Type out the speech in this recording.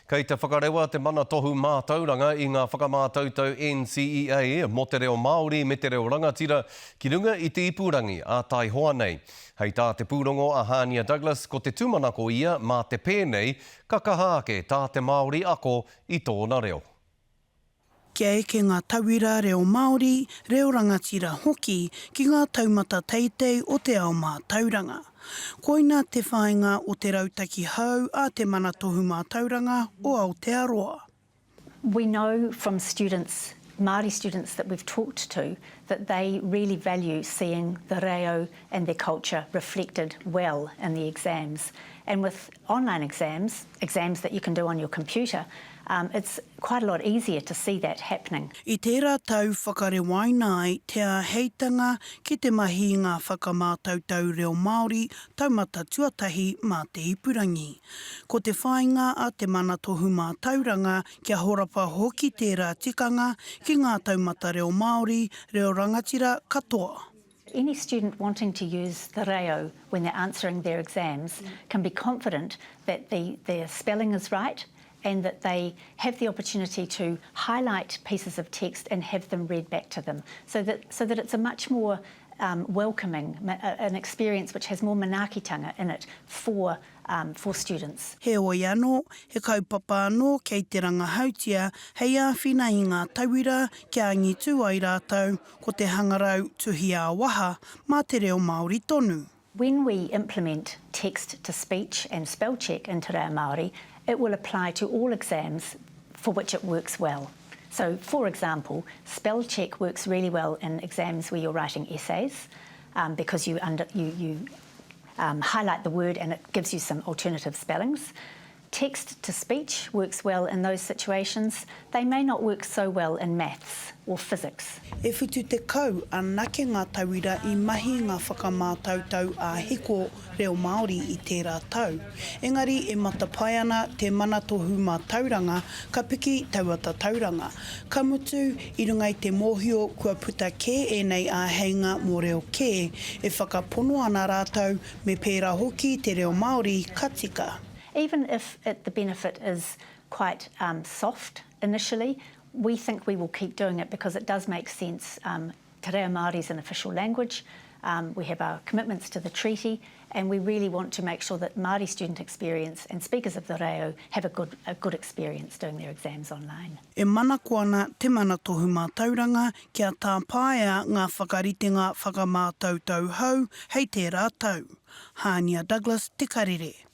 Kei te whakarewa te Mana Tohu Mātauranga i ngā whakamātautau NCEA mō te reo Māori me te reo rangatira ki runga i te ipurangi ā taihoa nei. Hei tā te pūrongo a Hānia Douglas ko te tūmanako ia mā te pēnei ka kaha ake tā te Māori ako i tōna reo. Kia eke ngā tauira reo Māori, reo rangatira hoki ki ngā taumata teitei o te ao mātauranga. Koina te whāinga o te rautaki hou a Te Mana Tohu Mātauranga o Aotearoa. We know from students, Māori students that we've talked to, that they really value seeing the reo and their culture reflected well in the exams. And with online exams, exams that you can do on your computer, um, it's quite a lot easier to see that happening. I tērā tau whakarewaina ai te āheitanga ki te mahi i ngā whakamātautau reo Māori taumata tuatahi mā te ipurangi. Ko te whāinga a Te Mana Tohu Mātauranga kia horapa hoki tērā tikanga ki ngā taumata reo Māori, reo rangatira katoa. Any student wanting to use the reo when they're answering their exams can be confident that the, their spelling is right and that they have the opportunity to highlight pieces of text and have them read back to them so that, so that it's a much more um, welcoming, an experience which has more manaakitanga in it for, um, for students. Heoi anō, he kaupapa anō kei te rangahautia hei āwhina i ngā tauira kia angitu ai rātou Ko te hangarau tuhi ā-waha mā te reo Māori tonu. When we implement text to speech and spell check in Te Reo Māori, it will apply to all exams for which it works well. So, for example, spell check works really well in exams where you're writing essays um, because you, under, you, you um, highlight the word and it gives you some alternative spellings. Text to speech works well in those situations, they may not work so well in maths or physics. E 70 anake ngā tauira i mahi i ngā whakamātautau ā-hiko reo Māori i tērā tau. Engari e matapae ana Te Mana Tohu Mātauranga ka piki taua tatauranga. Ka mutu, i runga i te mōhio kua puta kē ēnei āheinga mō reo kē, e whakapono ana rātou me pērā hoki te reo Māori ka tika. Even if it, the benefit is quite um, soft initially, we think we will keep doing it because it does make sense. Um, Te Reo Māori is an official language. Um, we have our commitments to the treaty and we really want to make sure that Māori student experience and speakers of the reo have a good, a good experience doing their exams online. E manako ana Te Mana Tohu Mātauranga kia tāpaea ngā whakaritenga whakamātautau hou hei tērā tau. Hānia Douglas, Te Karere.